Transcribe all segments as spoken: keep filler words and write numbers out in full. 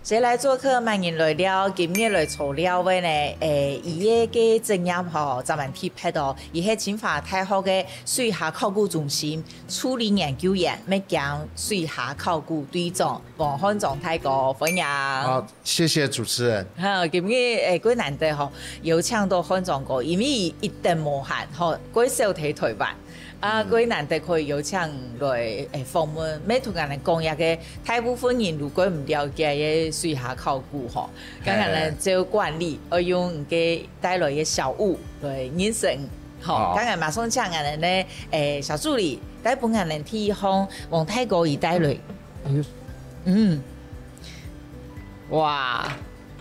誰來作客？麼人來尞？今日來坐尞个呢，誒，佢个職業吼，正蠻特別哦。佢係清華大學个水下考古中心助理研究員，乜兼水下考古隊長，黃漢章大哥，歡迎。好，謝謝主持人。哈，今日誒，蓋難得吼，有請到漢章哥，因為佢一等無閒吼，蓋少在台灣。 啊，嗯。蓋難得可以有請來，誒，訪問，乜同𠊎等講一下个大部分人如果毋了解个水下考古吼，嘿。該𠊎等照慣例，愛用你个帶來个小物來認識你，吼，好。該𠊎馬上請𠊎等个，誒，小助理，帶分𠊎等第一項，黃大哥佢帶來。嗯。哇，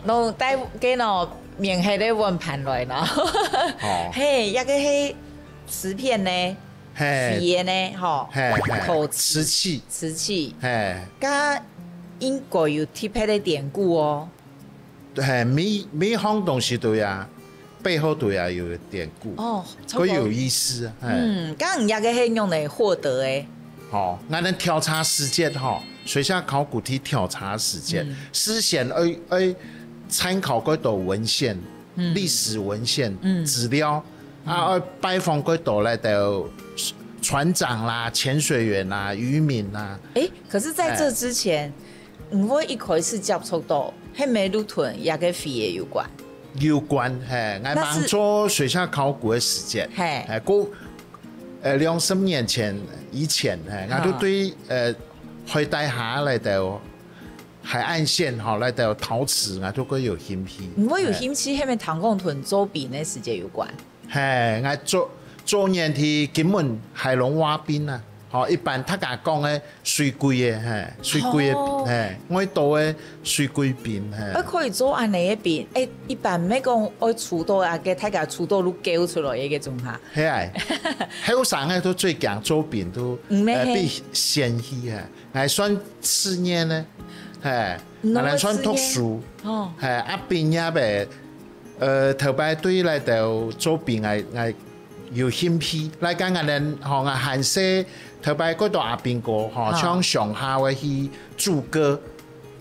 喏，帶个喏，面黑个碗盤來喏。哦。嘿，這个係瓷片呢，嘿。瓷个呢，吼，嘿，嘿。陶瓷。瓷器。瓷器。嘿。該應該有特別个典故哦。嘿，每，每項東西都有，背後都有，有典故。哦，蓋有意思，嘿。嗯，該你這个係用來獲得个。 吼，𠊎等調查時節吼，水下考古去調查時節，嗯。事先愛，愛參考蓋多文獻、嗯。歷史文獻、嗯。資料，嗯。啊，愛拜訪蓋多來个船長啦、潛水員啦、漁民啦。誒，可是在這之前，哎。你會一開始接觸到，係毋係就同這个飛个有關？有關，嘿，𠊎那是，吂做水下考古个時節，嘿。哎，過 呃，兩三年前，以前，嘿，哈。𠊎都對，呃，海底下來个海岸線，吼，來个陶瓷，𠊎都蓋有興趣。你會有興趣，嘿。係毋係同講同做兵个時節有關？嘿，𠊎做，做年去金門海龍蛙兵啊，吼，一般大家講个水鬼个，嘿，水鬼个，哦。嘿，外島个水鬼兵，嘿。啊，可以做恁樣个兵，誒，一般毋係講愛出到啊，个大家出到都救出來个該種哈。 係啊，後生个都最驚做兵，都，嗯，呃，嘿。比先去啊。𠊎算次年呢，嘿，嗯，𠊎等算讀書，哦。嘿，啊，畢業个，呃，頭擺對來个做兵，𠊎，𠊎有興趣。來講𠊎等，吼，𠊎還細，頭擺蓋多阿兵哥，吼，哦。像鄉下會去駐歌，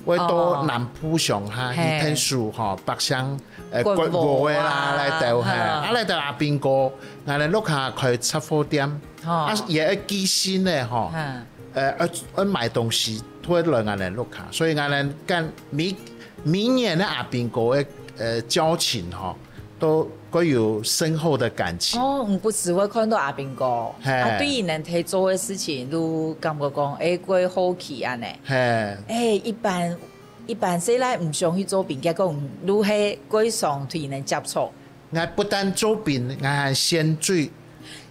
會到南部鄉下去𢯭手吼，哦。嘿。北上，呃，掘，掘禾啊，挖个啦，來个，嘿，哈。啊，來个阿兵哥，𠊎等屋下開雜貨店，哦。啊，也愛寄信个吼，嗯。呃，愛，愛買東西，都會來𠊎等屋下，所以𠊎等跟每，每年个阿兵哥个，呃，交情吼， 都蓋有深厚个感情。哦，你毋係會看到阿兵哥，嘿。啊，對佢等在做个事情，你感覺講，誒，蓋好奇恁樣。嘿。誒，一般，一般細賴毋想去做兵，結果你係蓋想同佢等接觸。𠊎不但做兵，𠊎還先最，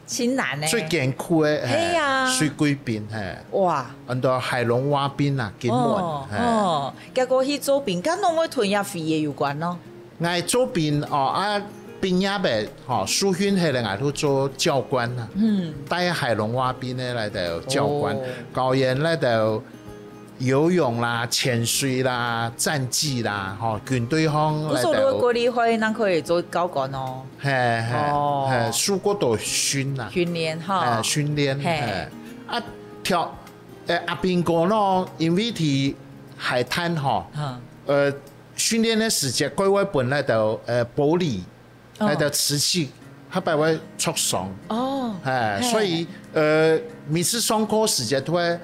真難呢。最艱苦个，嘿，係啊。水鬼兵，嘿。哇。安到海龍蛙兵啊，金門，哦，嘿。哦，結果去做兵，跟啷會同這飛个有關咯？ 𠊎做兵哦，啊，畢業个吼，受訓下來，𠊎都做教官啊，嗯。帶海龍蛙兵个來个教官，哦。教佢等來个游泳啦、潛水啦、戰技啦，吼，軍隊方來个。毋係講你過厲害，正可以做教官哦。嘿，嘿，哦。嘿，受過多訓啦。訓練哈。嘿，訓練，嘿。嘿。啊，跳，呃，阿兵哥咯，因為在海灘吼，嗯。呃， 訓練个時節，蓋會分該兜，呃，玻璃，哦。該兜瓷器，較擺會著傷。哦，嘿，嘿。所以，呃，每次上課時節，都會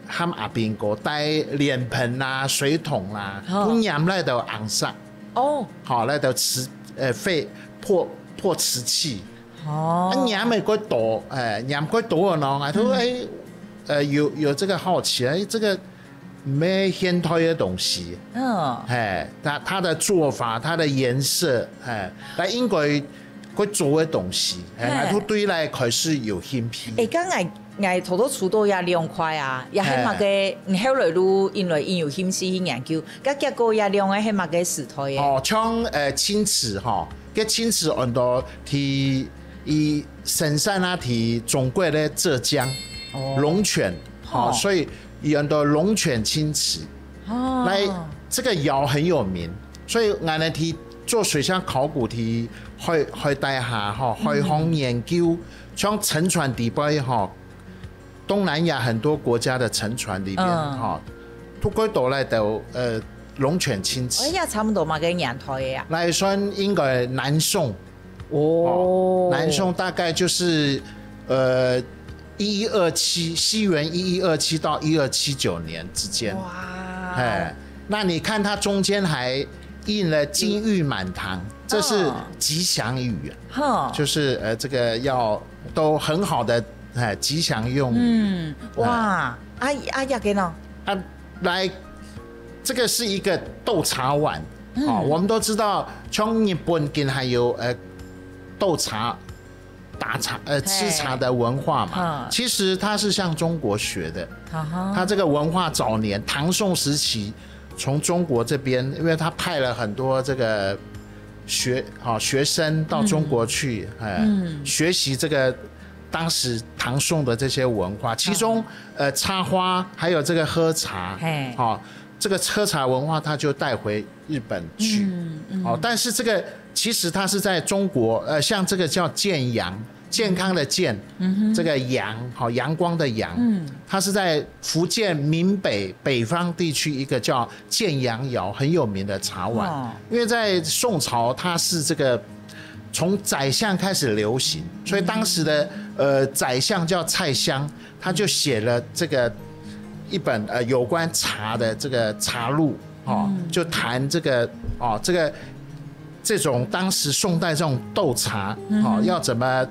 喊阿兵哥帶臉盆啦、水桶啦，哦。分佢等來該兜紅色。哦。吼，來該兜瓷，呃，廢，破，破瓷器。哦。啊，佢等蓋多，哎，佢等蓋多个呢，啊，都，嗯。哎，呃，有，有這個好奇，哎，這個 毋係現代个東西。嗯。嘿，它，它的做法，它的顏色，嘿，該應該會做个東西，嘿，嘿。𠊎都對該開始有興趣。誒，剛才𠊎頭頭出到這兩塊啊，也係麼个，嘿。你後來都因為因有興趣去研究，該結果這兩個係麼个時代个？哦，像，呃，青瓷吼，該青瓷安到在，在深山啊，在中國个浙江，哦。龍泉，吼，哦。所以佢安到龍泉青池。哦，來，這個窯很有名，所以𠊎等去做水下考古，去海海底下吼，海防研究，像沉船底背吼，東南亞很多國家的沉船裡面，嗯，吼，都可以到來到呃龍泉青池。哎呀，差不多麼个年代个呀？來算應該南宋。哦，南宋大概就是呃一一二七，西元一一二七到一二七九年之间。哇，哎，那你看它中间还印了"金玉满堂"，这是吉祥语啊，哦，就是呃这个要都很好的哎吉祥用语。嗯，哇，啊啊，也个呢？啊，来，这个是一个斗茶碗。嗯，哦，我们都知道，从日本跟还有呃斗茶、打茶、呃吃茶的文化嘛，其实它是向中国学的。它这个文化早年唐宋时期从中国这边，因为他派了很多这个学啊学生到中国去，哎，学习这个当时唐宋的这些文化，其中呃插花，还有这个喝茶，嘿，哦，这个喝茶文化他就带回日本去，哦，但是这个其实它是在中国，呃，像这个叫建阳，健康的健，这个阳，好，阳光的阳，它是在福建闽北北方地区一个叫建阳窑很有名的茶碗，哦，因为在宋朝它是这个从宰相开始流行，所以当时的呃宰相叫蔡襄，他就写了这个一本呃有关茶的这个茶录，哦，就谈这个哦这个这种当时宋代这种斗茶，哦，要怎么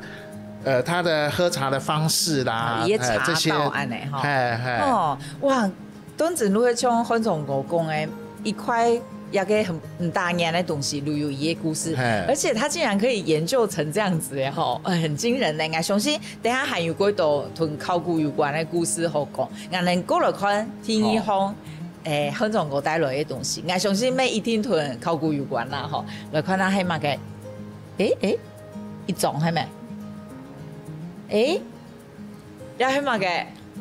呃他的喝茶的方式啦，哦，一些茶道，哎，这些，按呢吼。哎哎，哦，哇， 当真就係像漢松哥讲个，一块也个很很大年的东西，都有一个故事，嘿，而且他竟然可以研究成这样子耶吼，呃很惊人呢。我相信等下还有过多同考古有关的故事好讲，我们过来看第二項，好，诶，汉松哥带来的东西，我相信乜一定同考古有关啦吼。来看下係么个？诶诶，一种係咩？诶，也係么个？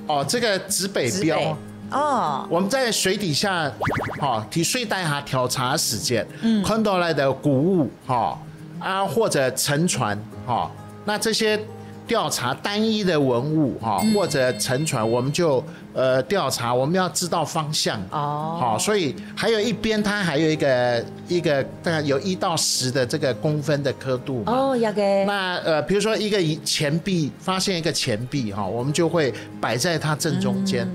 哦，这个指北标，指北，哦，我们在水底下，哈，提水底下调查时间，嗯，看到来的古物，哈，啊或者沉船，哈，那这些调查单一的文物，哈，或者沉船，我们就呃调查，我们要知道方向，哦，好，所以还有一边它还有一个一个大概有一到十的这个公分的刻度嘛，哦，也个，那呃，比如说一个钱币，发现一个钱币哈，我们就会摆在它正中间，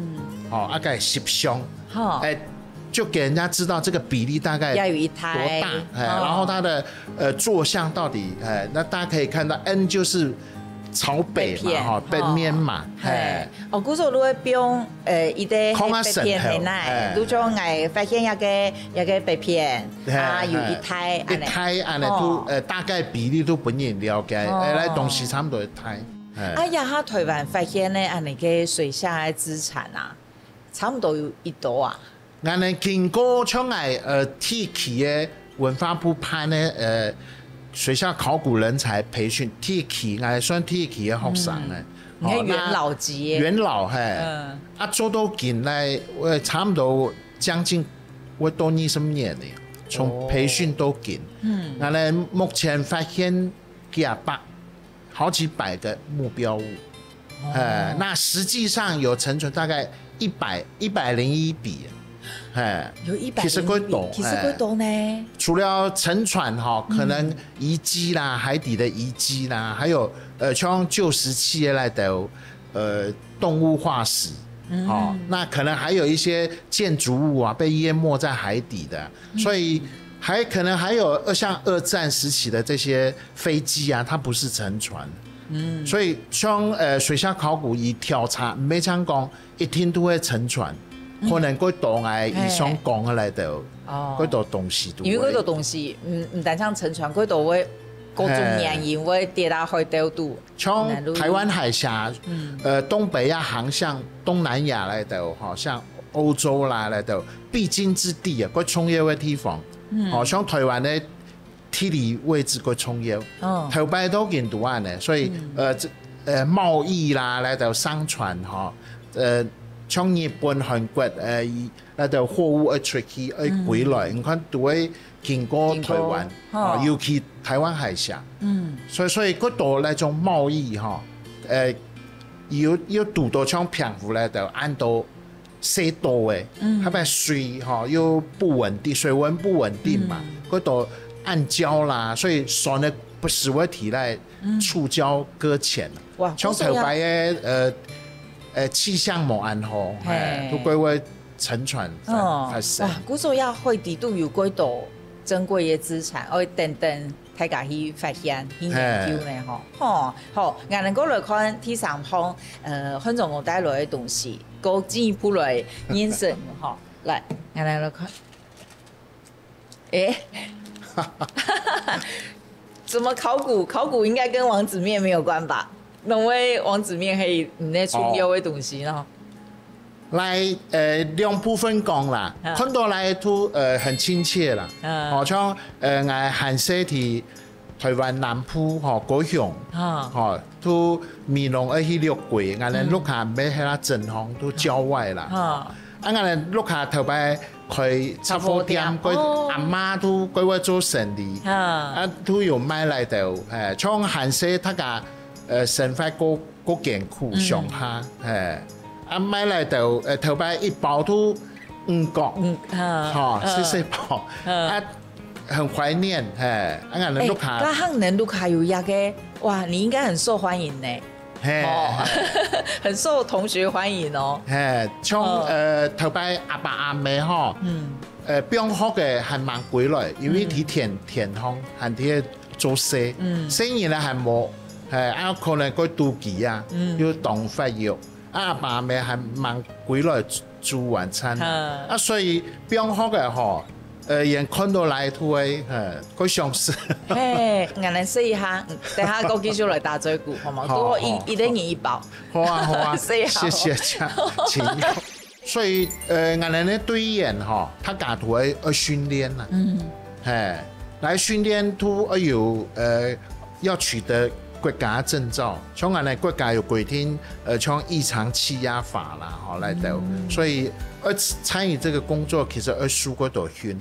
哦，大概十箱，好，哎，就给人家知道这个比例大概要有一胎多大，哎，哦，然后它的呃坐向到底，哎，那大家可以看到 N 就是朝北嘛，哈，北面嘛，哎，哦，故所如果用呃一个北片的那，如果我发现一个一个北片啊，有一胎，一胎按呢都呃大概比例都本人了解，哎，来东西差不多一胎。 哎呀，哈，台湾发现呢，恁呢个水下的资产啊，差不多有一多啊。俺呢经过像俺呃第一期的文化部办的呃水下考古人才培训，第一期俺算第一期的学生呢。你看元老级耶。元老嘿，嗯，啊，做到今来，我差不多将近我都二十年了，从培训到今，嗯，俺呢目前发现几百 好几百个目标物。呃，那实际上有沉船大概一百一百零一笔，哎，有一百，其实够多，其实够多呢。除了沉船哈，可能遗迹啦、海底的遗迹啦，还有呃，像旧石器来的呃动物化石，哦，那可能还有一些建筑物啊被淹没在海底的，所以还可能还有呃像二战时期的这些飞机啊，它不是沉船。嗯，所以像呃水下考古以调查，没常讲一定都会沉船，可能过多哎以上讲的来的，哦，过多东西都会。因为过多东西，嗯，唔单像沉船，过多会各种原因会跌到海底肚。像台湾海峡，呃，东北亚航向东南亚来的，哈，像欧洲啦来的，必经之地啊，过重要的地方，哦，像台湾的 地理位置个重要。哦，头擺都印度安呢，所以呃，这呃贸易啦，来到商船哈，呃，像日本、韓國，呃，該兜貨物愛出去，愛歸來，你看都會經過台灣，經過，哦，尤其台灣海峽。嗯。所以，所以該兜那種貿易吼，呃，有，有堵到像澎湖該兜，恁多 細島誒，嗯。佢个水吼又不穩定，水溫不穩定嘛，嗯。該兜暗礁啦，所以船个不時會提來觸礁擱淺。嗯。哇，像頭擺个，呃，呃，氣象無恁好，嘿。嘿，都該會沉船發，哦，發生。哇，故所也海底肚有幾多珍貴个資產，愛等等 大家去發現、去研究呢，吼。吼，好，𠊎等過來看第三項，呃，漢總哥帶來个東西，過進一步來認識，吼。來，𠊎等來看。誒，怎麼考古？考古應該跟王子麵沒有關吧？因為王子麵係你个重要个東西咯。哦。 來，呃，兩部分講啦，啊。看到來都，呃，很親切啦。啊。好像，呃，𠊎還細在台灣南部，吼，高雄，啊。吼，都美濃愛去六龜，𠊎等屋下毋係該鎮上，都郊外啦。啊。啊，𠊎等屋下頭擺開雜貨店，雜貨店，該哦。阿嬤都該位做生理，啊。啊，都有賣該兜，誒，像還細大家，呃，生活過 過艱苦，嗯。鄉下，嘿。啊，買來頭，呃，頭擺一包都五角，嗯，啊，吼，嗯。細細包，嗯。啊，很懷念，嘿。啊，𠊎等屋下，誒，該下你等屋下有一個，哇，你應該很受歡迎呢。嘿，哦，嘿。很受同學歡迎哦。嘿，像，嗯。呃，頭擺阿爸阿姆吼，嗯。呃，放學个還吂歸來，因為嗯。在田，田項，還在做事，嗯。細人仔還無，嘿，啊，可能過肚飢啊，嗯。又當發育。 啊，阿爸阿姆還吂歸來煮，煮晚餐啊。嗯。啊，所以放學个吼，呃，也看到來都會，呃，過想食。嘿，𠊎等試一下，嗯，等下過繼續來打嘴鼓，好嗎？好啊，好啊。一，一人一包。好啊，好啊。試一下。謝謝，請，請用。所以，呃，𠊎等个隊員吼，大家都會，會訓練啊。嗯。嘿，來訓練都要有，呃， 要取得國家證照，像𠊎等國家有規定，呃，像異常氣壓法啦，吼，來兜，嗯。所以，呃，參與這個工作其實愛受過多訓。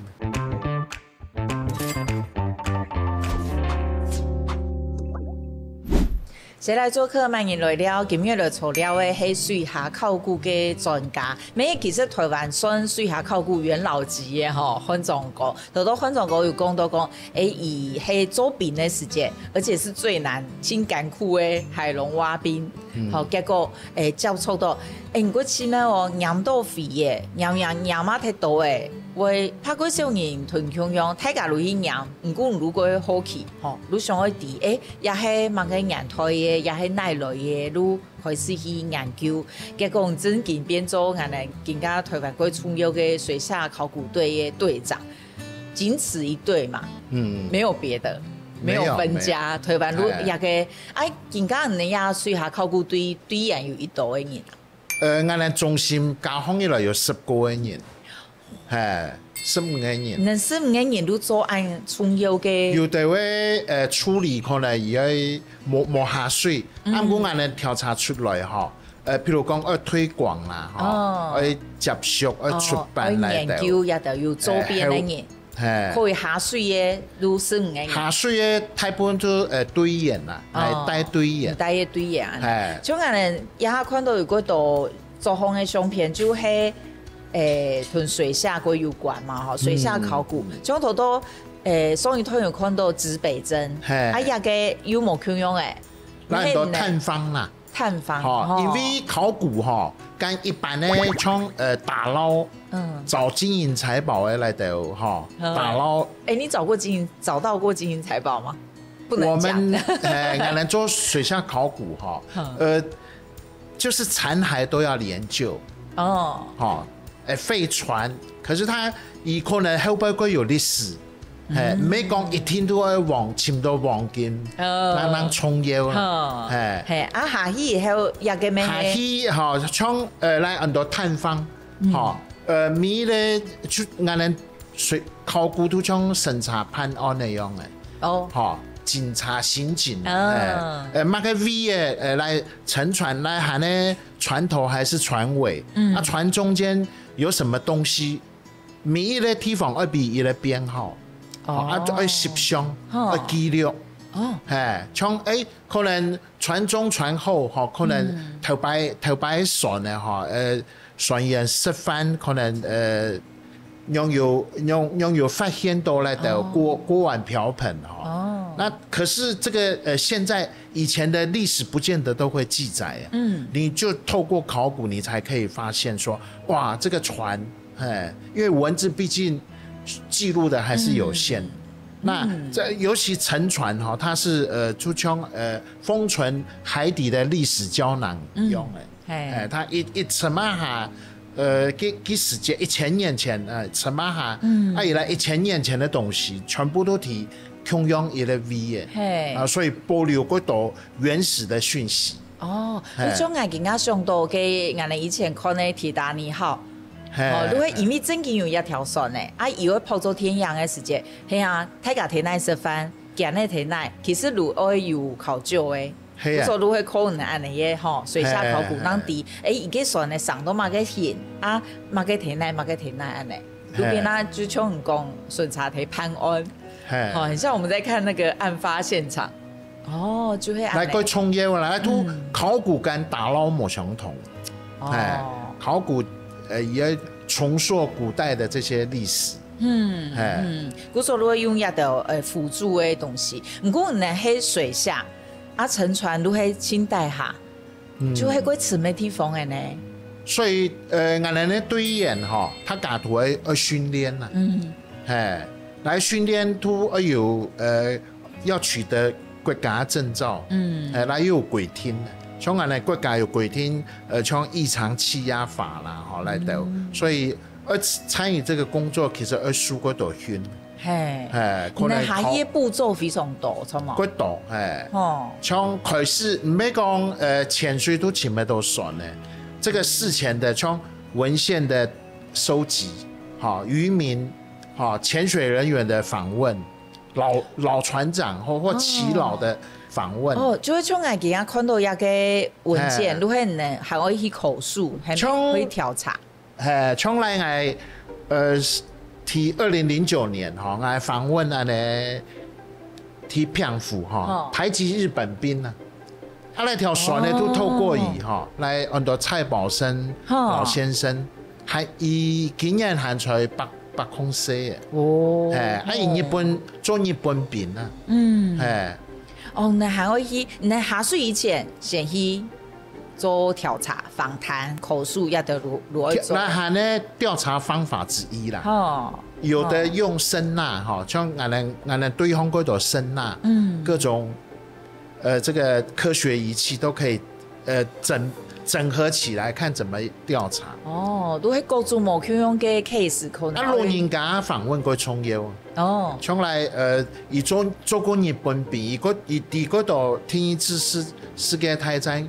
誰來作客？慢慢來尞，今日來坐尞个係水下考古个專家，乜其實台灣算水下考古元老級个吼，漢總哥。 頭頭漢總哥有講到講，誒，佢係做兵个時節，而且是最難、盡艱苦个海陸挖冰。嗯。吼，結果，誒，接觸到，誒，毋過奇妙哦，拈到飛个，拈拈拈啊，忒多誒，會怕過少年同共樣，大家都去拈，毋過你如果好奇，吼，你想愛知，誒，這係麼个年代个，這係哪來个，你開始去研究，結果正經變做𠊎等今下台灣最重要个水下考古隊个隊長。 僅此一隊嘛，嗯。沒有別的，沒有分家。沒有，沒有。台灣路，哎。這個，哎，今下你等這水下考古隊，隊員有幾多个人啊？呃，𠊎等中心加上起來有十個个人，嘿，十五個人。你等十五個人都做恁重要个。有个會，呃，處理可能也無，無下水，嗯。啊，毋過𠊎等調查出來吼， 呃，譬如講愛推廣啦，吼，哦。愛接觸，愛出版來个。哦，愛研究這兜有周邊个人，呃，嘿。可以下水个，都十五個人。下水个大部分都，呃，隊員啦，哦。來帶隊員。帶个隊員。嘿。像𠊎等這下看到有幾多作風个相片，就係，誒，同水下過有關嘛，吼，水下考古。嗯。像頭頭，誒，上一段有看到指北針，嘿。啊，這個有無共樣个？那很多探訪啦。 探訪，吼，哦。因為考古吼，跟一般个像，呃，打撈，嗯。找金銀財寶个來个吼，嗯。打撈。誒，你找過金銀，找到過金銀財寶嗎？不能講。我們，呃，𠊎等做水下考古吼，嗯。呃，就是殘骸都要研究。哦。吼，誒，廢船，可是它有可能後背會有歷史， 嘿，嗯。毋係講一定都愛黃，尋到黃金，哦。那，那重要啦。哦。嘿。嘿，啊，下去以後，這個咩？下去吼，像，呃，來很多探訪，嗯。吼，呃，每個就，𠊎等水，考古都像審查判案个樣个。哦。吼，警察、刑警，哦。哎，呃，麼个位个，呃，來沉船，來喊呢船頭還是船尾？嗯。啊，船中間有什麼東西？每一個地方愛有一個編號，哦。啊，愛翕相，哦。愛記錄。哦。哎，像，哎，可能船中船後，吼，可能嗯。頭擺，頭擺船个，吼，呃， 船員食飯，可能，呃，仰有，仰，仰有發現到來到哦。鍋，鍋碗瓢盆吼。哦。那可是這個，呃，現在以前的歷史不見得都會記載啊。嗯。你就透過考古，你才可以發現說，哇，這個船，哎，因為文字畢竟記錄的還是有限。嗯。那這，嗯。尤其沉船哈，它是，呃，就像，呃，封存海底的歷史膠囊一樣的。嗯。 嘿。哎，佢一，一沉啊下，呃，幾，幾時節，一千年前，呃，沉啊下，嗯。啊，以來一千年前个東西，全部都在共樣一個位个。嘿。啊，所以保留過多原始的訊息。哦，嘿。你像𠊎今下想到个，𠊎等以前看个鐵達尼號，嘿。哦，如果因為正經有一條船呢，啊，以後跑到天涯个時節，嘿啊，大家在哪食飯，今日在哪，其實路愛有考究个。 係啊。所以就會可能恁樣个吼，水下考古，嘿，嘿，嘿。讓知，誒，一個船呢，上到麼个形，啊，麼个天來，麼个天來恁樣。嘿。路邊啊，就像你講，巡查在辦案，嘿。吼，很像我們在看那個案發現場。哦，就會恁樣。來，過重要啦，都嗯。考古跟打撈無相同。哦。哎，考古，呃，也重塑古代的這些歷史。嗯，哎。嗯，故所就會用這兜，呃，輔助个東西。毋過呢，係水下， 啊，沉船就係近代下，嗯。就係過深个地方个呢。所以，呃，𠊎等个隊員吼，大家都愛，愛訓練啊。嗯。嘿，來訓練都愛有，呃，要取得國家證照，嗯。嘿，來又有規定，像𠊎等國家有規定，呃，像異常氣壓法啦，吼，來的，嗯。所以，呃，參與這個工作其實愛受過多訓。 嘿，嘿，可能你看下一步驟非常多，著無？過多，嘿。吼。像開始，毋係講，呃，潛水都尋得到船呢，這個事前的，像文獻的收集，哈，漁民，哈，潛水人員的訪問，老，老船長或，或耆老的訪問。哦，就係像𠊎今日看到一個文件，嘿。就係呢，還愛去口述，還像愛去調查。 嘿，像來𠊎，呃，在二零零九年吼，𠊎訪問恁呢，在澎湖吼，哦。台籍日本兵啊，啊，該條船呢，哦。都透過佢吼，來安到蔡寶生哦。老先生，還，佢今年還在北，北空西个。哦。嘿，啊，佢日本，哦。做日本兵啊。嗯。嘿。哦，該還愛去，該下水以前，先去 做調查、訪談、口述，也都如，如何做？那還呢，調查方法之一啦。哦。有的用聲呐，哦。哈，像𠊎等，𠊎等對方過多聲呐，嗯。各種，呃，這個科學儀器都可以，呃，整，整合起來看怎麼調查。哦，都係各種無共樣个case，可能。啊，老人家訪問過重要。哦。從來，呃，佢做，做過日本兵，佢過，佢，佢過到第二次世，世界大戰，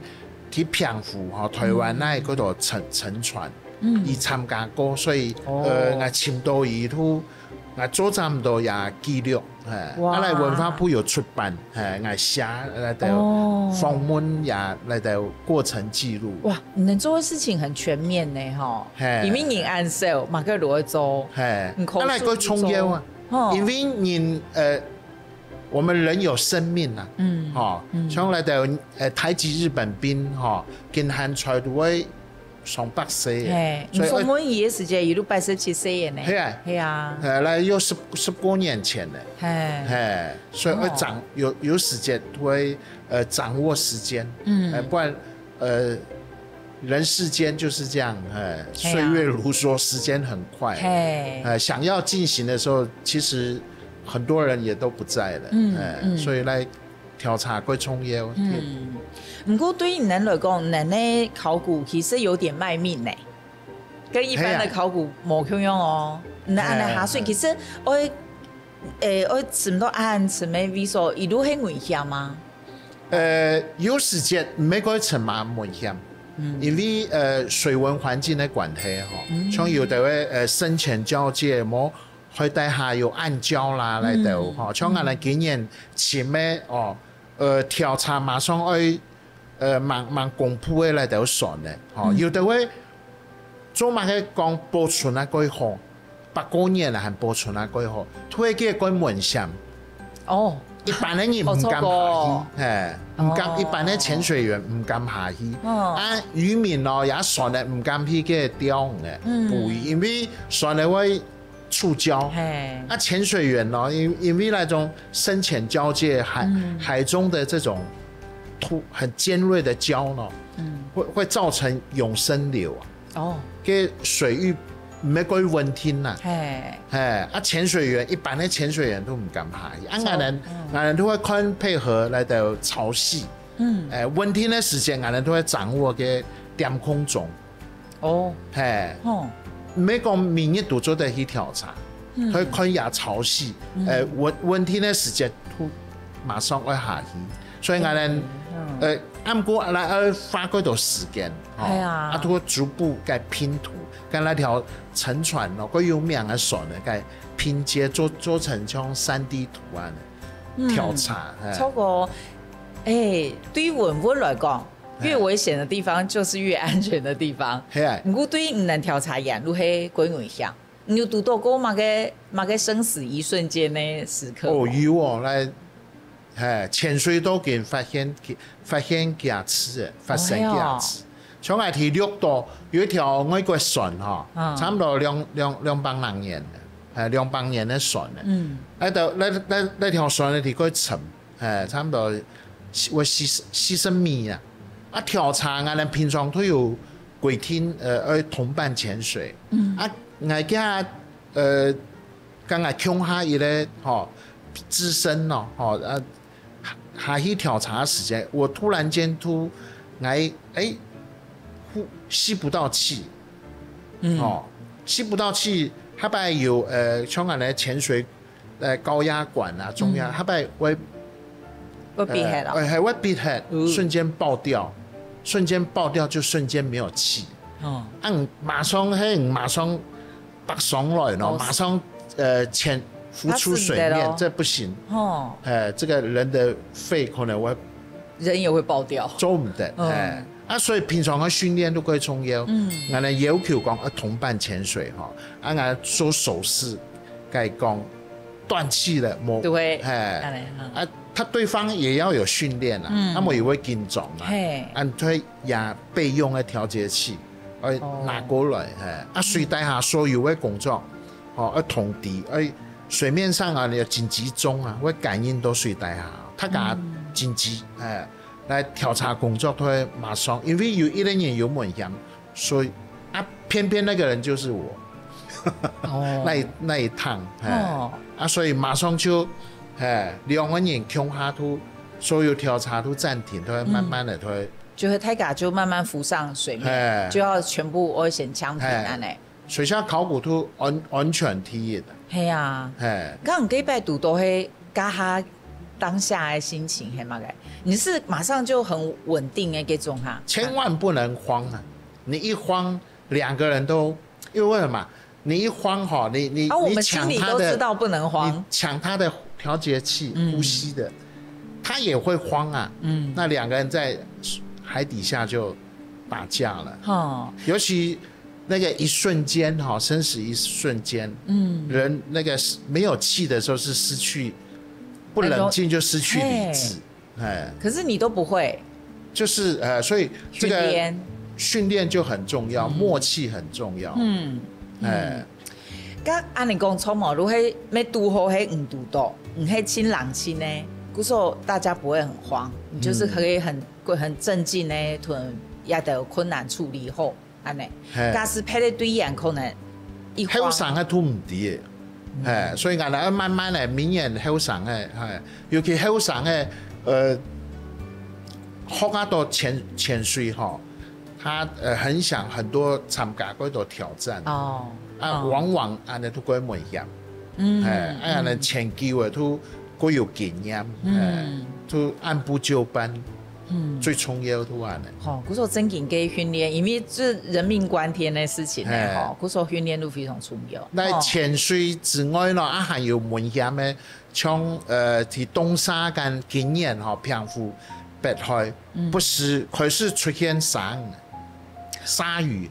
去澎湖吼，臺灣那个个沉，沉船，嗯。佢參加過，所以，哦。呃，𠊎尋到佢都，𠊎做差毋多也記錄，嘿，哇。啊，來文化部有出版，嘿，𠊎寫來个哦。訪問也來个過程記錄。哇，你能做的事情很全面呢，吼。嘿。裡面人恁少，嘛个羅做，嘿，很可啊，來个重要啊，哦。因為人，呃，我們人有生命啊，嗯，吼，嗯。像來个 呃，台籍日本兵吼，今還在都會上百歲个，嘿，所以你訪問佢个時節，佢都八十七歲个呢。係啊。係啊。呃，來有十，十過年前个，嘿。嘿，所以愛掌，哦。有，有時間會，呃，掌握時間，嗯。呃，不然，呃，人世間就是這樣，哎，嘿啊。歲月如梭，時間很快，嘿。呃，想要進行的時候，其實很多人也都不在了，嗯，哎，嗯。所以來 調查過重要。嗯，毋過對於你等來講，你等个考古其實有點賣命呢，跟一般的考古無共樣哦。你等恁樣下水，嘿，嘿。其實愛，誒，愛沉到恁深个位所，一路係危險嗎？呃，有時節毋係講沉嘛危險，嗯。因為，呃，水文環境个關係吼，嗯。像有个，呃，深淺交界，無海底下有暗礁啦，來到吼，像𠊎等今年尋个哦，呃，調查馬上愛，呃，蠻蠻公布个來到船呢，吼，有的會做麼个講保存啊蓋好，百過年了還保存啊蓋好，推个蓋危險。哦，一般个人毋敢下去，嘿，毋敢，一般个潛水员毋敢下去。啊，渔民哦，也船个毋敢去个釣魚个，捕鱼，因為船个會触礁。嘿，啊，潛水员呢，因因为那种深浅礁界海海中的这种突很尖锐的礁呢，会会造成永生瘤啊。哦，个水域毋係个穩定啦。嘿，嘿，啊，潛水员一般个潛水员都毋敢下去，啊，𠊎等𠊎等都會看配合來到潮汐，嗯，誒，穩定个時間，𠊎等都會掌握个點空鐘，哦，嘿，吼，毋係講每日都做得去調查，佢看也潮汐，誒，穩穩定个時間都馬上愛下去，所以𠊎等，呃，啊毋過來愛花幾多時間，吼，係啊啊，通過逐步个拼圖，跟那條沉船咯，个有名个船呢，个拼接做做成像三D圖案个調查，哎錯過，誒，對於文物來講，越危險的地方就是越安全的地方。係啊，毋過對於你等調查員，就係幾危險。你有堵到過麼个麼个生死一瞬間的時刻無？哦，有哦，來，嘿，潛水都見發現發現幾次，發生幾次。像𠊎第六到有一條外國船哈，差不多兩兩兩百零年，誒，兩百年个船呢，嗯，那條那那那條船呢，佢過沉，誒，差不多四四十四十米啊。啊，調查𠊎等平常都有規定，呃，愛同伴潛水，嗯，啊，𠊎家呃，剛剛共下一個吼資深咯，吼，呃，下去調查个時間，我突然間突，哎哎，呼吸不到氣，嗯，哦，吸不到氣，下擺有呃，像恁呢潛水，呃，高壓管啊，中壓，下擺會會必黑啊，哎，還會必黑，瞬間爆掉，瞬間爆掉就瞬間沒有氣，哦，啊，馬上嘿，馬上。 爬上來咯，馬上呃潛浮出水面，這不行。哦，哎，這個人的肺可能會人也會爆掉，做毋得，哎，啊，所以平常个訓練都蓋重要。嗯，𠊎等要求講，啊，同伴潛水哈，啊，𠊎做手勢，該講斷氣了，莫，對，哎，啊，他對方也要有訓練啊，他們也會緊張啊，嘿，啊，佢也備用个調節器。 愛拿過來，嘿，啊，水底下所有个工作，吼，愛通知，愛水面上啊，你要緊急鐘啊，會感應到水底下，大家緊急，哎，來調查工作都會馬上，因為有一個人有危險，所以啊，偏偏那個人就是我，那一那一趟，哎，啊，所以馬上就，哎，兩個人共下都，所有調查都暫停，都會慢慢的都會。 就係大家就慢慢浮上水面，嘿就要全部危險槍停嘿恁呢。水下考古都安安全第一的，係啊，嘿，剛剛這擺堵到係該下當下个心情係麼个？你是馬上就很穩定的這種哈？千萬不能慌啊！你一慌，兩個人都因為什麼？你一慌哈，你你啊，我你們心裡搶他的都知道不能慌你。搶他的調節器，嗯呼吸的，他也會慌啊。嗯，那兩個人在海底下就打架了。哈，尤其那個一瞬間哈，生死一瞬間，嗯，人那個是沒有氣的時候是失去，不冷靜就失去理智，哎，可是你都不會，就是呃，所以這個訓練訓練就很重要，默契很重要，嗯，哎，該恁呢講，錯無？如果係堵好係毋堵到，毋係盡冷靜呢，故所大家不會很慌，你就是可以很很鎮靜呢，同這兜困難處理好，恁呢。嘿假使別个隊員可能一慌後生个都毋知个，哎，所以講呢，慢慢个，明年後生个，哎，尤其後生个，呃，學啊到潛潛水吼，他呃很想很多參加過多挑戰，哦，啊，哦往往恁呢都過危險，嗯，哎，啊，恁呢潛久个都過有經驗，哎，都按部就班，嗯，最重要个恁呢。吼，故所正經个訓練，因為這人命關天个事情呢，嘿，吼，故所訓練都非常重要。該潛水之外呢，吼，啊還有危險个，像呃，去東沙跟今年吼，澎湖北海，嗯，不時開始出現鯊魚，鯊魚，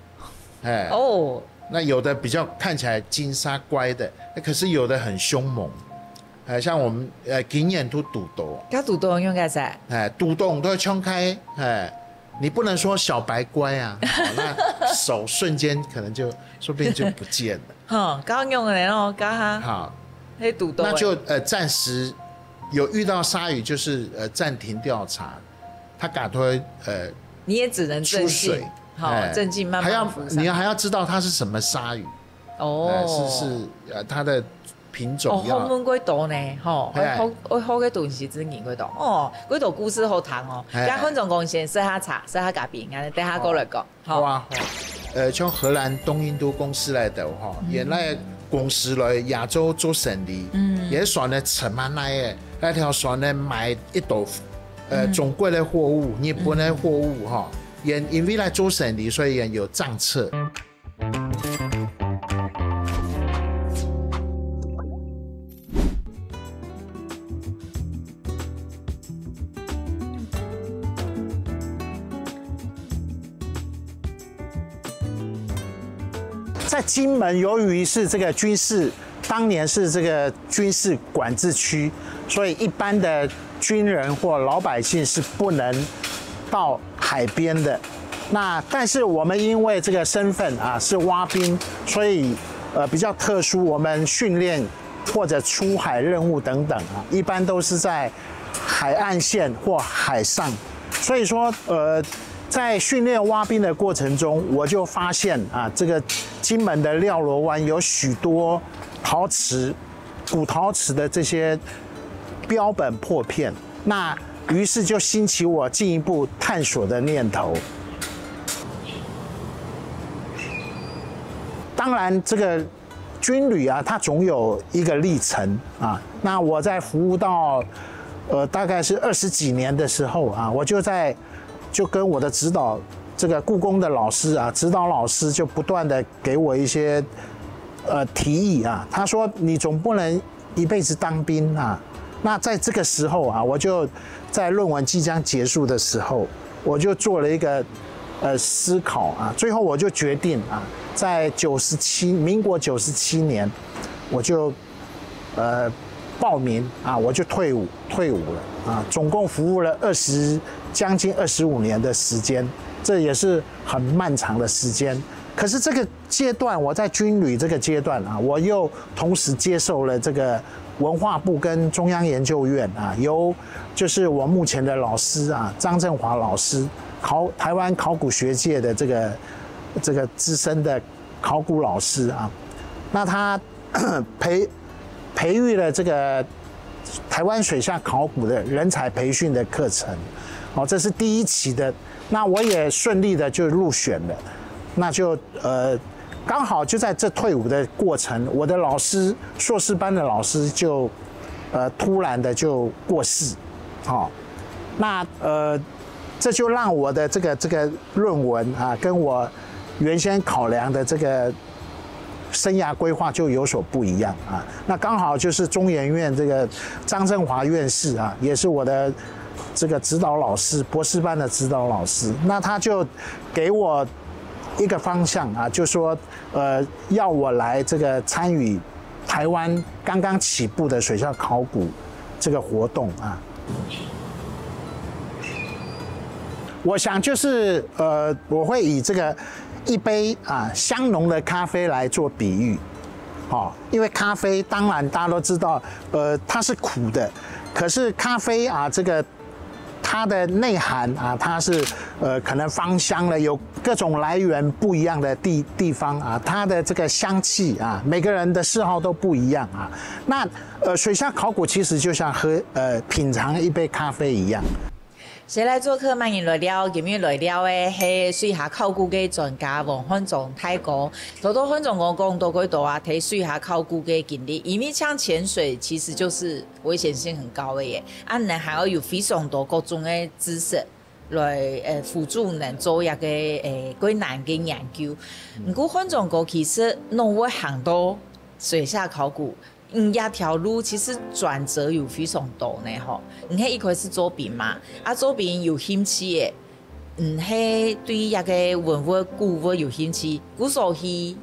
哎，哦，那有的比較看起來金沙乖的，那可是有的很兇猛。哎，像我們呃今年都堵到，該堵到仰結煞？哎，堵到都要衝開，哎，你不能說小白乖啊，哦，那手瞬間可能就說不定就不見了。吼，該仰仔咯，該下，好，該堵到，那就呃暫時有遇到鯊魚，就是呃暫停調查，它趕快呃，你也只能鎮靜，出水，吼，哎，鎮靜，慢慢浮上。還要，你還要知道它是什麼鯊魚。 哦，哎，是，是呃它的品種要，哦，學問過多呢，吼，哎，學學个東西真經過多。哦，過多故事好聽哦。哎，該分眾講先食下茶，食下咖啡，等下過來講。好啊，好。呃，從荷蘭東印度公司來个吼，原來公司來亞洲做生理，嗯，也選了車馬來个，那條船呢買一兜呃中國个貨物、日本个貨物吼，也因為來做生理，所以也有政策。 在金门，由於是這個軍事，當年是這個軍事管制區，所以一般的軍人或老百姓是不能到海邊的。那但是我們因為這個身份啊是蛙兵，所以呃比較特殊，我們訓練或者出海任務等等啊，一般都是在海岸線或海上。所以說，呃，在訓練蛙兵的過程中，我就發現啊，這個金門的廖羅灣有許多陶瓷、古陶瓷的這些標本破片。那於是就興起我進一步探索的念頭。當然，這個軍旅啊，它總有一個歷程啊。那我在服務到呃大概是二十幾年的時候啊，我就在就跟我的指導，這個故宮的老師啊，指導老師就不斷的給我一些呃提議啊。他說你總不能一輩子當兵啊。那在這個時候啊，我就在論文即將結束的時候，我就做了一個呃思考啊，最後我就決定啊，在九十七，民國九十七年，我就呃报名啊，我就退伍，退伍了啊，總共服務了二十，将近二十五年的時間，這也是很漫長的時間。可是這個階段，我在軍旅這個階段啊，我又同時接受了這個文化部跟中央研究院啊，由就是我目前的老師啊，張振華老師，考台灣考古學界的這個這個資深的考古老師啊，那他培培育了這個台灣水下考古的人才培訓的課程，哦，這是第一期的。那我也順利的就入選了，那就呃剛好就在這退伍的過程，我的老師碩士班的老師就呃突然的就過世，好，那呃这就让我的这个这个论文啊，跟我原先考量的这个生涯规划就有所不一样啊。那刚好就是中研院这个张振华院士啊，也是我的这个指导老师，博士班的指导老师。那他就给我一个方向啊，就说呃要我来这个参与台湾刚刚起步的水下考古这个活动啊。我想就是呃，我会以这个一杯啊香浓的咖啡来做比喻，哦，因为咖啡当然大家都知道，呃，它是苦的，可是咖啡啊这个它的内涵啊，它是呃可能芳香的，有各种来源不一样的地地方啊，它的这个香气啊，每个人的嗜好都不一样啊。那呃，水下考古其实就像喝呃品尝一杯咖啡一样。谁来做客，慢慢来聊。今日来聊个系水下考古个专家王汉章大哥。头头汉章哥讲到几多啊，睇水下考古个经历，因为像潜水其实就是危险性很高的耶，啊，你还要有非常多各种的知识。來，呃，輔助你做一個，呃，較難个研究。毋過漢章哥其實攏會行到水下考古，嗯，這條路其實轉折有非常多呢吼。你係一開始做兵嘛，啊，做兵有興趣个，嗯，係對這個文物、古物有興趣，故所去，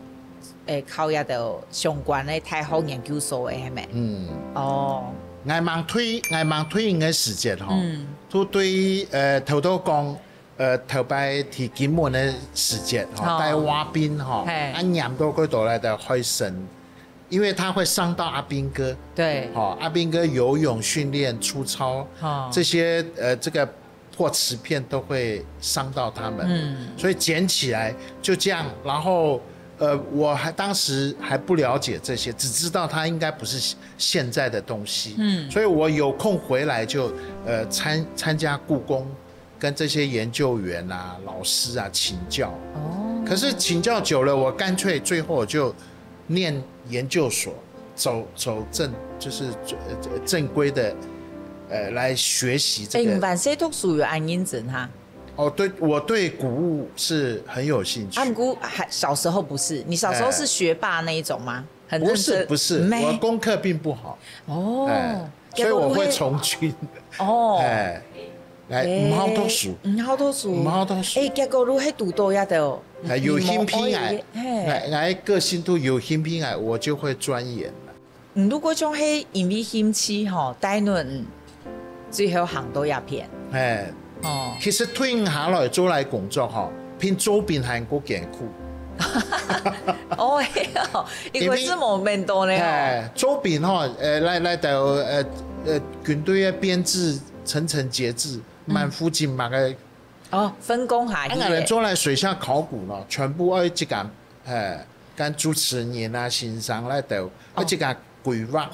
呃，考這兜相關个大學研究所个，係無？嗯。哦。𠊎吂退，𠊎吂退伍个時節吼，嗯。都對，呃，頭頭講， 呃，頭擺去金門个時節，吼，哦。帶蛙兵，吼，嘿。啊，黏到該度來个海參，因為他會傷到阿兵哥。對。吼，阿兵哥游泳訓練、出操，哦。這些，呃，這個破瓷片都會傷到他們。嗯。所以撿起來就這樣，然後，呃，我還，當時還不了解這些，只知道它應該不是現在的東西。嗯。所以我有空回來就，呃，參，參加故宮 跟這些研究員啊、老師啊請教。哦。可是請教久了，我乾脆最後就念研究所，走，走正，就是，呃，正規的，呃，來學習這個。欸，你還細讀書有恁認真哈？哦，對，我對古物是很有興趣。啊，毋過還，小時候不是，你小時候是學霸那一種嗎？欸。 很認真。不是，不是，沒。我功課並不好。哦，哎，所以我會從軍。結果你會，哦。哎，來，欸，毋好讀書。毋好讀書。毋好讀書。欸，結果你係堵著這兜，哎，有興趣哎，你，你無愛的，嘿。哎，哎，個性都有興趣哎，我就會鑽研。嗯，如果講係因為興趣吼，帶你 最後行到這片。哎，哦。其實退伍下來做來工作吼，比做兵還過艱苦。哦，係哦，因為，因為係無面多呢吼。哎，做兵吼，呃，來，來到，呃，呃，軍隊个編制層層節制，嗯。滿腹經脈个。哦，分工下去个。啊，𠊎等做來水下考古呢，全部愛自家，哎，跟主持人啊、先生來到，哦。愛自家 規劃，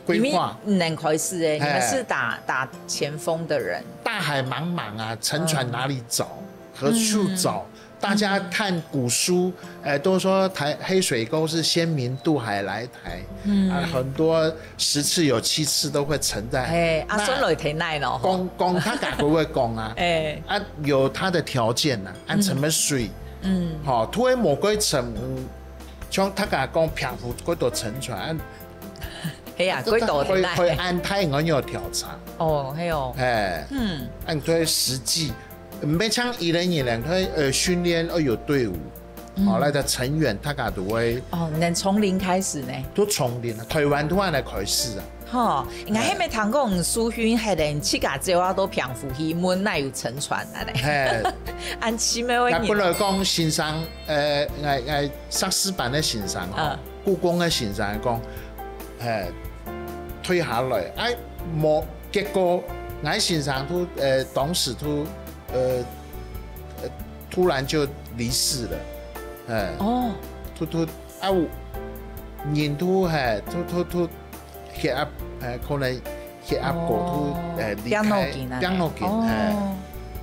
規劃。你們，你們開始欸，你們是打，哎。打前鋒的人。大海茫茫啊，沉船哪裡找？嗯。何處找？嗯。大家看古書，哎，都說台，黑水溝是先民渡海來台，嗯。啊，很多十次有七次都會沉在。哎，啊，那算落去忒耐咯，吼。講，講，大家都會講啊，哎。啊，有它的條件啊，按怎麼水，嗯。嗯。吼，土个無過沉，嗯，像大家講澎湖過多沉船，啊， 係啊，幾多年來。會，會恁大，𠊎有調查。哦，係哦。哎，嗯。恁多實際，毋係像一人一人，佢，呃，訓練要有隊伍，嗯。哦，那個成員大家都會，哦，能從零開始呢？都從零啊，台灣都恁樣開始啊。吼，𠊎係無聽講，蘇勳係連自家走啊到澎湖去問哪有沉船啊咧。嘿。恁奇妙个人。𠊎本來講先生，呃，𠊎，𠊎碩士班个先生吼，嗯。 故宮个先生講，嘿，退下來，哎，無，結果，𠊎先生都，呃，當時都，呃，呃，突然就離世了，哎，哦。都，都，啊，有，人都，嘿，都，都，都，血壓，哎，可能 血壓高都，哦，哎，離開，病腦筋啊。病腦筋，哦。哎。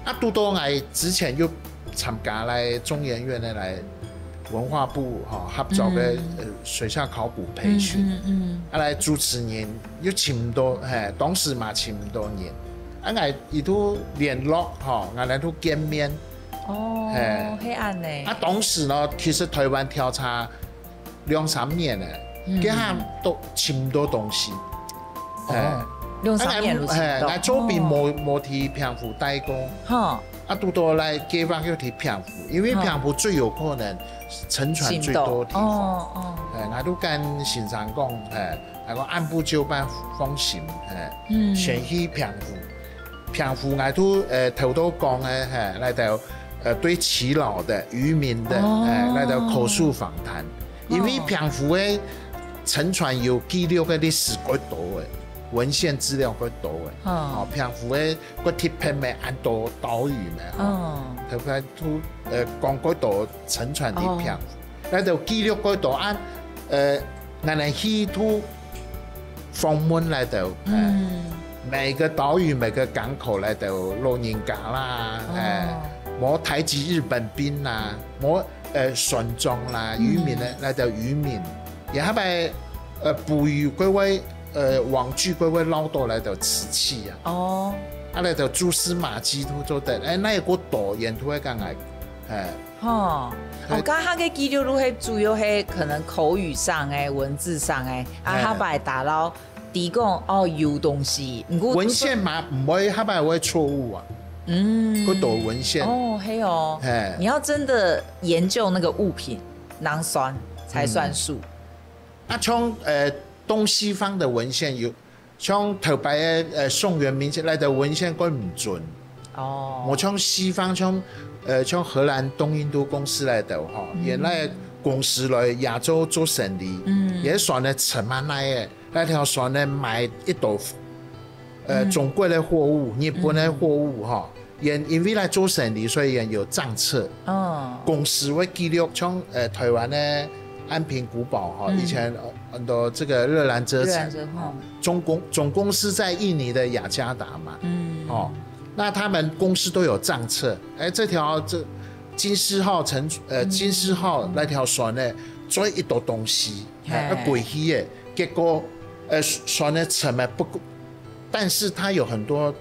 啊，拄到𠊎之前又參加來中研院个來文化部，吼，合作个，嗯。呃，水下考古培訓。嗯，嗯，嗯。啊，來主持人又尋毋到，嘿，當時嘛尋毋到人。啊，𠊎，佢都聯絡，吼，𠊎等都見面。哦，嘿。係恁呢。啊，當時呢，其實台灣調查 兩三年呢，嗯。該下都尋毋到東西。哦，哎。兩三年都尋毋到。哎，𠊎做兵無，哦。無去澎湖待過。哈。啊，拄到來計畫要去澎湖，因為澎湖最有可能沉船最多个地方。尋毋到。哦，哦。哎，𠊎都跟先生講，哎，𠊎講按部就班放行，哎，嗯。先去澎湖。 澎湖𠊎都，呃，頭頭講个，嘿，來到，呃，對耆老的、漁民的，哦。哎，來到口述訪談。因為澎湖个沉船有記錄个歷史較多个，文獻資料較多个。哦。哦，澎湖个較特別个恁多島嶼个，哦。哦。特別都，呃，講較多沉船个澎湖。哦。 來到記錄該度啊，呃，𠊎等去都訪問來到，哎，嗯。每個島嶼、每個港口來到老人家啦，哦。哎，無台籍日本兵啦，無，呃，船長啦，嗯。漁民呢，來到漁民，也還有，呃，捕魚該位，呃，網具該位撈到來到瓷器啊。哦。啊，來就蛛絲馬跡都做得，哎，該个過多，沿途个講來，哎，吼，哦，該下个記錄都係主要係可能口語上个、文字上个，啊，哎，下擺打撈，知講哦有東西，毋過文獻嘛，毋會，下擺會錯誤啊，嗯，過多文獻，哦，係哦，哎，你要真的研究那個物品，能算才算數。嗯，啊，從呃東西方的文獻有 像頭擺个呃宋元明清來个文獻更毋準。哦，無像西方像呃像荷蘭東印度公司來个吼，嗯，佢个公司來亞洲做生理，嗯，佢个船呢沉啊來个，該條船呢買一兜呃，嗯，中國个貨物、日本个貨物吼，佢因為來做生理，所以佢有帳冊。哦，公司會記錄，像呃台灣个安平古堡吼，嗯，以前呃很多這個熱蘭遮城，熱蘭遮，吼，嗯，總公總公司在印尼的雅加達嘛，嗯，哦，那他們公司都有帳冊，哎，這條這金獅號沉呃金獅號那條船呢，載一兜東西，哎，嘿，要過去个，結果呃船呢沉了不夠，但是它有很多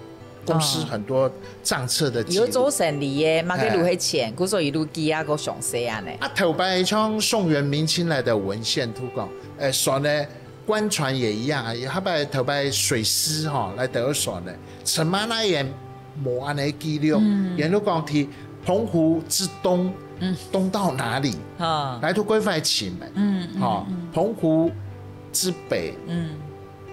公司很多帳冊的記錄。有做生理个，嘛个路係錢，故所一路記啊个詳細恁呢。啊，頭擺像宋元明清來个文獻都講，誒，船呢，官船也一樣啊，下擺頭擺水師吼來得船呢，沉啊那也無恁呢記錄，嗯，沿路講提澎湖之東，嗯，東到哪裡，哈，來都規劃尋的，嗯，嗯，吼，嗯，澎湖之北，嗯。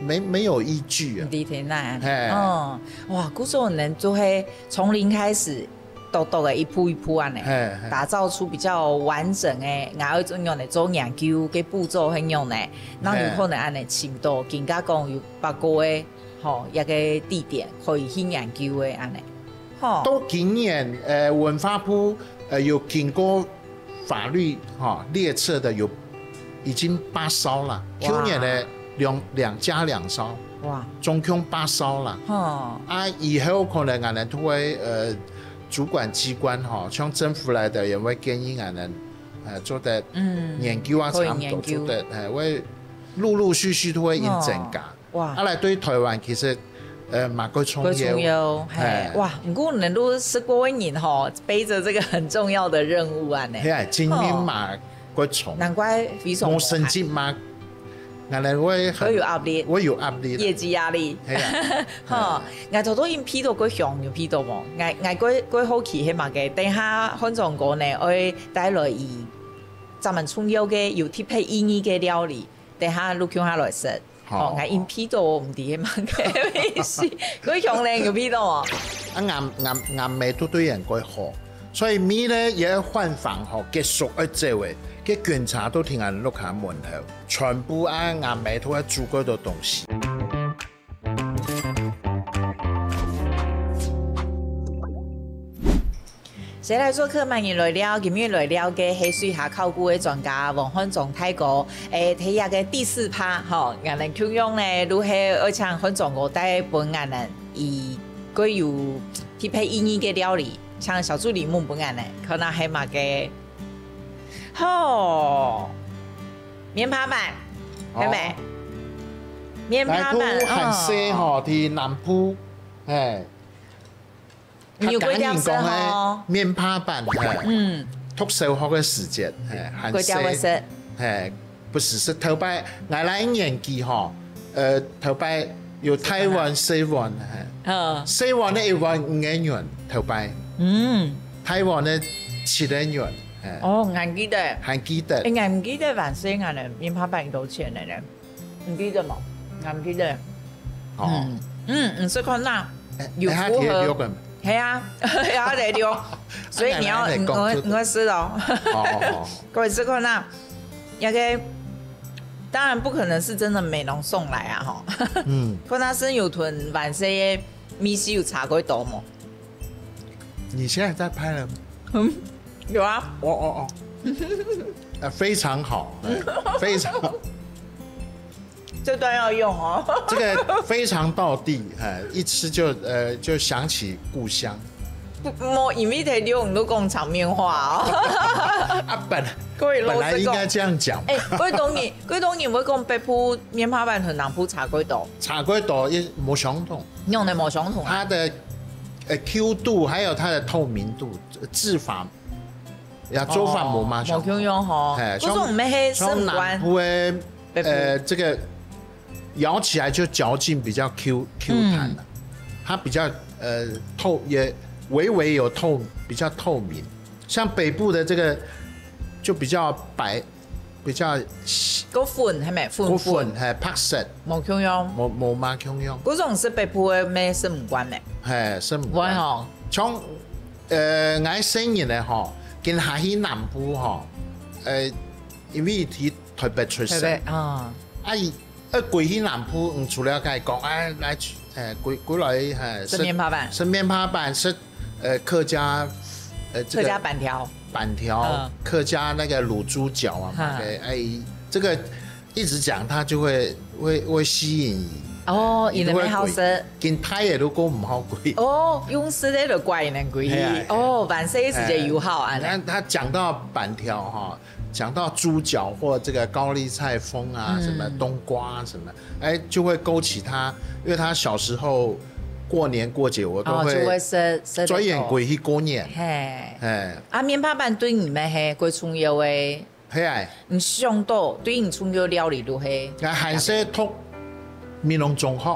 沒沒有依據啊。毋知在哪。嘿。哦，哇，故所恁呢就係從零開始，獨獨个一步一步恁呢，嘿，嘿，打造出比較完整个，𠊎愛仰般來做研究个步驟係仰般呢，然後有可能恁呢尋到，更加講有八個个，吼，一個地點可以去研究个恁呢。吼。到今年，呃，文化部，呃，有經過 法律哈列冊的有已經八艘了，哇，舊年的兩兩加兩艘，哇，總共八艘了。哦，啊，以後可能𠊎等都會呃主管機關哈，像政府來的也會建議𠊎等呃做得嗯研究啊，差不多做得，哎，會陸陸續續都會增加。 哇，啊來對台灣其實呃蠻个重要，重要，嘿，哇，毋過恁呢識貨个人吼，背著這個很重要的任務啊呢。係啊，責任嘛較重，難怪非常無成績嘛，𠊎等會會有壓力，會有壓力，業績壓力，係啊，吼，𠊎頭頭因為到較香，有為到無？𠊎𠊎較較好奇係麼个？等下漢章哥呢，愛帶來佢專門重要个有特別意義个料理。 等下錄共下來食。好，哦，𠊎因為到毋知係麼个味緒，佢香呢有味道哦。啊，𠊎𠊎𠊎姆都對人較好，所以每日也換房吼，結束愛走誒，該警察都停在屋下門口，全部啊，𠊎姆都愛煮較多東西。 誰來作客，麼人來尞？今日來尞个係水下考古个專家黃漢章大哥。誒，在這個第四趴，吼，𠊎等共樣呢，就係愛請漢章哥帶分𠊎等，佢較有特別意義个料理，請小助理問分𠊎等，看下係麼个。吼，棉帕粄，係無？哦。棉帕粄，來，佢還細吼，哦。在南部，誒。 有幾點食吼？客家人講个棉帕粄，嘿，嗯，讀小學个時節，嘿，還細，幾點會食？嘿，毋係，係頭擺，𠊎來年紀吼，呃，頭擺有大碗、細碗，嘿，嗯，細碗个一碗五個銀，頭擺，嗯，大碗个七個銀，嘿，哦，還記得，還記得，誒，還記得還細个呢，棉帕粄幾多錢个呢？ 你記得無？𠊎毋記得。哦。嗯，嗯，你試看啊，有符合。誒，誒，佢提了六個。係啊，佢提了六，所以你要，啊，你，你，你會，你會試哦。哦，哦，哦。各位試看啊，那個，當然不可能是真的美濃送來啊，吼。嗯。看下係有同還細个味緒有差較多無？ 你現在在拍了嗎？嗯，有啊。哦，哦，哦。呃，非常好，哎，非常好。這段要用哦。這個非常道地，哎，一吃就，呃，就想起故鄉。無，因為佢兩個都講場面話哦。啊，本，各位老師講。本來應該這樣講。誒，各位當然，各位當然會講北部棉帕粄同南部差較多。差較多，也無相同。用个無相同啊。它的呃，Q度，還有它的透明度，呃，做法，呀，做法無嘛，無共樣吼。哎，故所毋係係食毋慣。像南部的，北部。呃，這個咬起來就嚼勁比較Q，Q彈了，嗯。它比較，呃，透，也微微有透，比較透明。像北部的這個就比較白，比較，較粉，係無？粉粉。較粉，係，白色。無共樣。無，無嘛共樣。故所食北部个乜食毋慣呢。係，食毋慣。會吼。像，呃，𠊎細人仔吼，今下去南部吼，呃，因為佢台北出世。台北，啊。啊，佢，呃，歸去南部，嗯，除了佢講，哎，來，呃，歸，歸來，哎，食，食面帕粄。食面帕粄，食，呃，客家，呃，這個客家粄條。粄條，嗯。客家那個滷豬腳啊，哈。對，哎，這個一直講，它就會，會，會吸引你。哦，佢就會歸。佢等乜好食。今大个都過毋好歸。哦，用食个就怪佢等歸去。係啊，係啊。哦，萬歲時節有好恁呢。哎，那他講到粄條哈，講到豬腳或這個高麗菜封啊，嗯。什麼冬瓜啊什麼，哎，就會勾起他，因為他小時候過年過節，我都會，哦，就會食，食得多。專門歸去過年。嘿。哎。啊，面帕粄對你乜係最重要个，係啊。你想到對你重要料理就係。啊，還係讀美濃中學。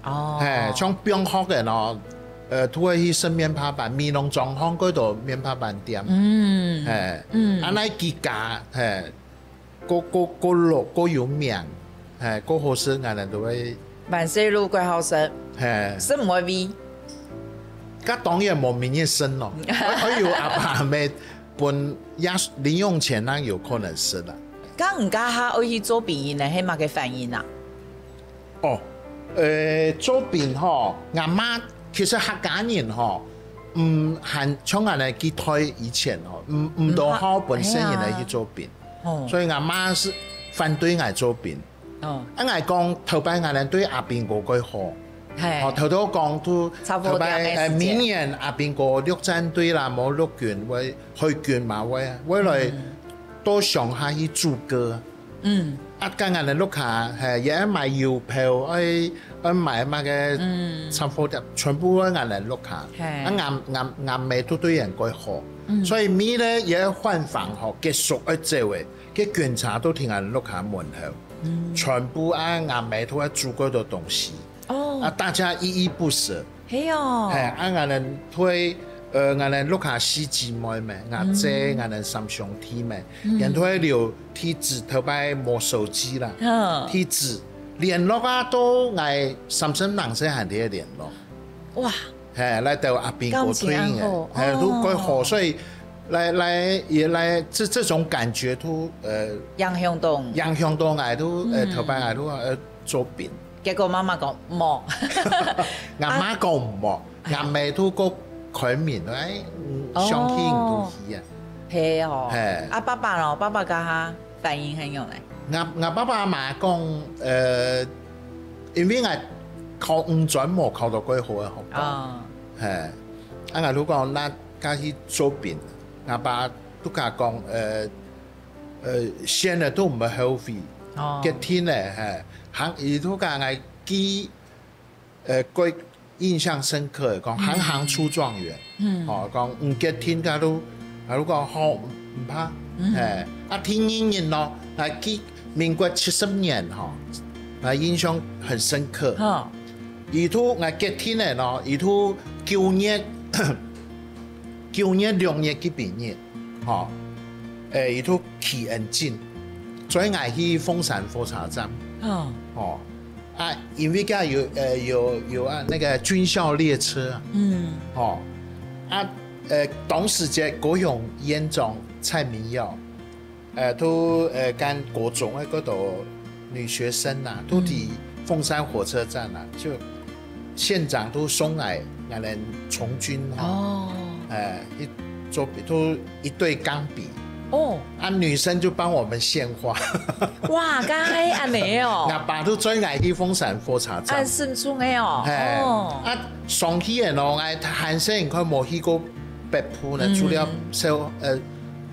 哦。嘿，像放學个咯，呃，都會去食面帕粄，美濃中學該度面帕粄店。嗯。嘿，嗯。啊，該幾家，嘿， 過，過，過老，過有名，嘿，過好食，𠊎等都會。萬歲路過好食，嘿。食毋會畏。該當然無明日生咯，還有阿爸阿姆分也零用錢，那有可能食啦。該你家下愛去做兵呢，係麼个反應啊？ 哦，呃，做兵吼，𠊎媽其實客家人吼，毋還像恁呢幾代以前吼，毋，毋多好分細人仔去做兵。嗯，係啊。哦。所以𠊎媽係反對𠊎做兵。哦。啊，𠊎講，頭擺𠊎等對阿兵哥較好。嘿。哦，頭頭講都，差不多頭擺，這樣个時間。呃，明年阿兵哥陸戰隊啦，無陸軍，會，海軍嘛，會，會來，嗯。到鄉下去做歌。 嗯。啊，該𠊎等屋下，嘿，也愛買郵票，愛，愛買麼个，嗯。雜貨店，全部愛𠊎等屋下。嘿。啊，𠊎，𠊎，𠊎姆都對人較好。嗯。所以每日也愛換房吼，結束愛走个，該軍車都停𠊎等屋下門口。嗯。全部啊，𠊎姆都愛煮幾多東西。哦。啊，大家依依不捨。 係哦。嘿，啊，𠊎等對，呃，𠊎等屋下四姊妹咩，𠊎姐，嗯。𠊎等三兄弟咩，嗯。𠊎等都會留地址，頭擺無手機啦，嗯。地址，聯絡啊，到𠊎三十零歲還在聯絡。哇。嘿，來到阿兵哥退役，感情恁好，嘿，都較好，哦。所以來，來，也來，這，這種感覺都，呃，影響到。影響到𠊎都，呃，嗯。頭擺𠊎都，呃，做兵。 結果媽媽講，無。𠊎媽講無，啊。𠊎姆都較開明，哎，嗯，哦。想去你都去啊。係哦。嘿。啊，爸爸咯，爸爸該下反應係仰呢？𠊎，𠊎爸爸媽媽講，呃，因為𠊎考五專無考到較好个學校。哦。嘿。啊，𠊎都講，該，該去做兵。𠊎爸都同𠊎講，呃， 呃，選了都毋會後悔。哦。決定了，嘿，行，佢都講𠊎記，呃，較印象深刻个，講行行出狀元。嗯。哦，講毋決定，佢都，佢都講好，毋怕。嗯。嘿，啊，第二日咯，𠊎記民國七十年吼，𠊎印象很深刻。哈。佢都𠊎決定了咯，佢都九月，九月六月去兵役。 吼，誒，佢都起很緊，載𠊎去鳳山火車站。哦。吼，啊，因為該有，呃，有，有啊，那個軍校列車啊。嗯。吼，啊，呃，當時節高雄縣長蔡明耀，呃，都，呃，跟國中的嗰度女學生啊，都在鳳山火車站啊，就縣長都送來，𠊎等從軍吼。哦。誒，一做，都一對鋼筆。哦。啊，女生就幫我們獻花。哇，該恁呢哦。𠊎爸都載𠊎去鳳山火車站。恁慎重个哦。嘿，哦。啊，上去个咯，𠊎還細人看無去過北部呢，嗯。除了小，呃，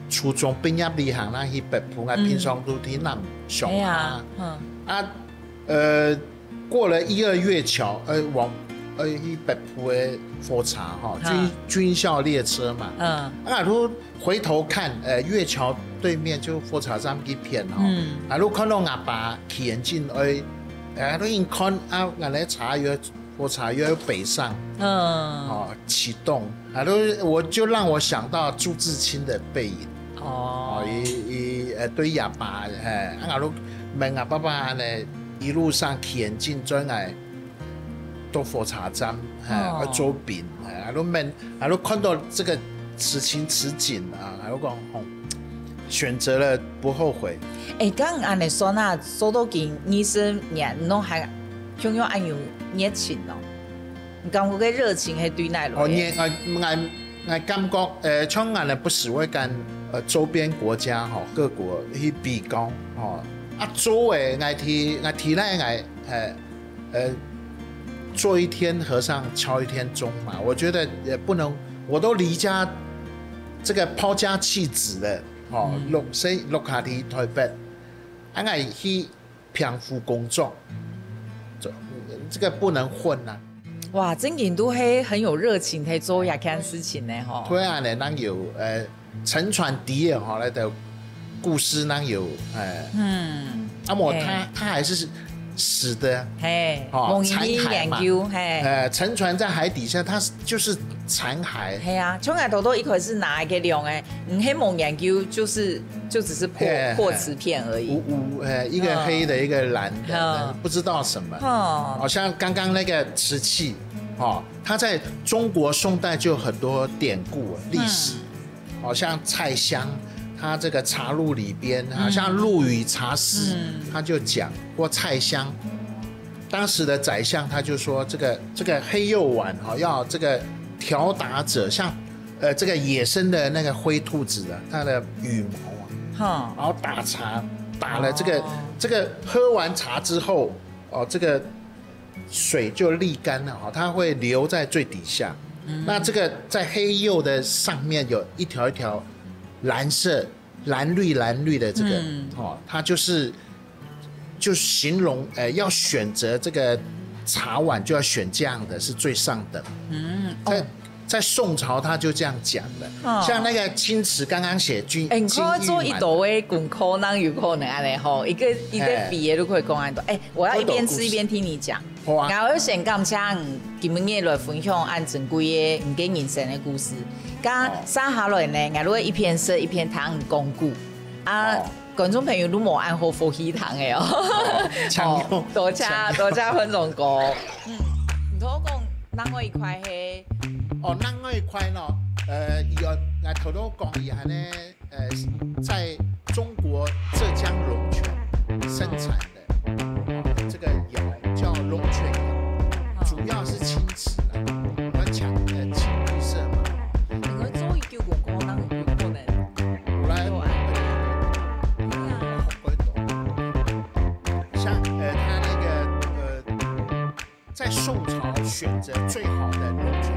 初中畢業旅行那去北部，𠊎平常都在南上啊。嗯。嘿啊，嗯。啊， 呃，過了一二月橋，呃，往，愛去北埔个火車吼，哈。軍，軍校列車嘛。嗯。啊，都回頭看，呃，月橋對面就火車站一片吼。嗯。啊，都看到阿爸騎眼鏡，哎，啊，都一看啊，原來車又，火車又要北上，嗯。哦，啟動，啊，都，我就讓我想到朱自清的《背影》。哦。哦，伊，伊，呃，對阿爸，嘿，啊，都問阿爸爸呢，一路上騎眼鏡轉來，到火車站，嘿，哦。愛做兵，嘿，啊，都問，啊，都看到這個此情此景啊，啊，都講，吼，選擇了不後悔。誒，剛剛恁樣算啊，做到今二十年，你都還共樣恁有熱情哦。你感覺个熱情係對哪來个？哦，熱，呃，𠊎，𠊎感覺，呃，像𠊎呢，不時會跟，呃，周邊國家，吼，各國去比較，吼。啊，做个，𠊎提，𠊎提來，𠊎，呃，呃，做一天和尚敲一天鐘嘛。我覺得也不能，我都離家，這個拋家棄子了，哦，嗯。落，所以落下去台北，啊，𠊎去澎湖工作，這，這個不能混啊。哇，正經都係很有熱情，在做這件事情呢，吼。對啊，呢，人有，呃，沉船底下，吼，那個故事，人有，哎。嗯。啊，我他，嘿。他還是死的，嘿，哦，望你研究，残骸嘛。嘿。呃，沉船在海底下，它是，就是殘骸。嘿啊，像𠊎頭頭一開始拿一個量，誒，你係無研究，就是，就只是破，嘿，嘿。破瓷片而已。有，有，呃，一個黑的，嗯。一個藍的，嗯。不知道什麼。哦。好像剛剛那個瓷器，哦，它在中國宋代就有很多典故、歷史。嗯。好像蔡襄，他這個茶錄裡邊，好像陸羽茶師，嗯。他就講過蔡襄，當時的宰相他就說，這個，這個黑釉碗，哈，要這個調打者，像，呃，這個野生的那個灰兔子啊，它的羽毛啊，哈。然後打茶，打了這個，哦。這個喝完茶之後，哦，這個水就瀝乾了，哈，它會留在最底下。嗯。那這個在黑釉的上面有一條一條藍色、藍綠、藍綠的這個，嗯。哦，它就是，就形容，呃，要選擇這個茶碗，就要選這樣的，是最上等。嗯，在，哦。在宋朝他就這樣講的。哦。像那個青瓷，剛剛寫金，誒，你看做一道个功課，金玉滿堂。哪有可能恁樣吼？一個，一個畢業都可以講恁多。誒， 我要一邊吃一邊聽你講。好啊。𠊎愛先感謝你今日來分享恁珍貴个你个人生个故事。該，哦。接下來呢，𠊎會一邊食一邊聽你講古。啊，哦。觀眾朋友都無恁好福氣聽个哦。哦，請用。哦，多謝，請用。多謝分眾哥。嗯，你頭講另外一塊係？哦，另外一塊呢，呃，佢，𠊎頭頭講佢恁樣呢， 呃，在中國浙江龍泉生產的，哦，這個窯叫龍泉窯，主要是青瓷啦，我們講，呃，青綠色嘛。你們做一九五可能有可能有來，有啊。像，呃，它那個，呃， 在宋朝選擇最好的龍泉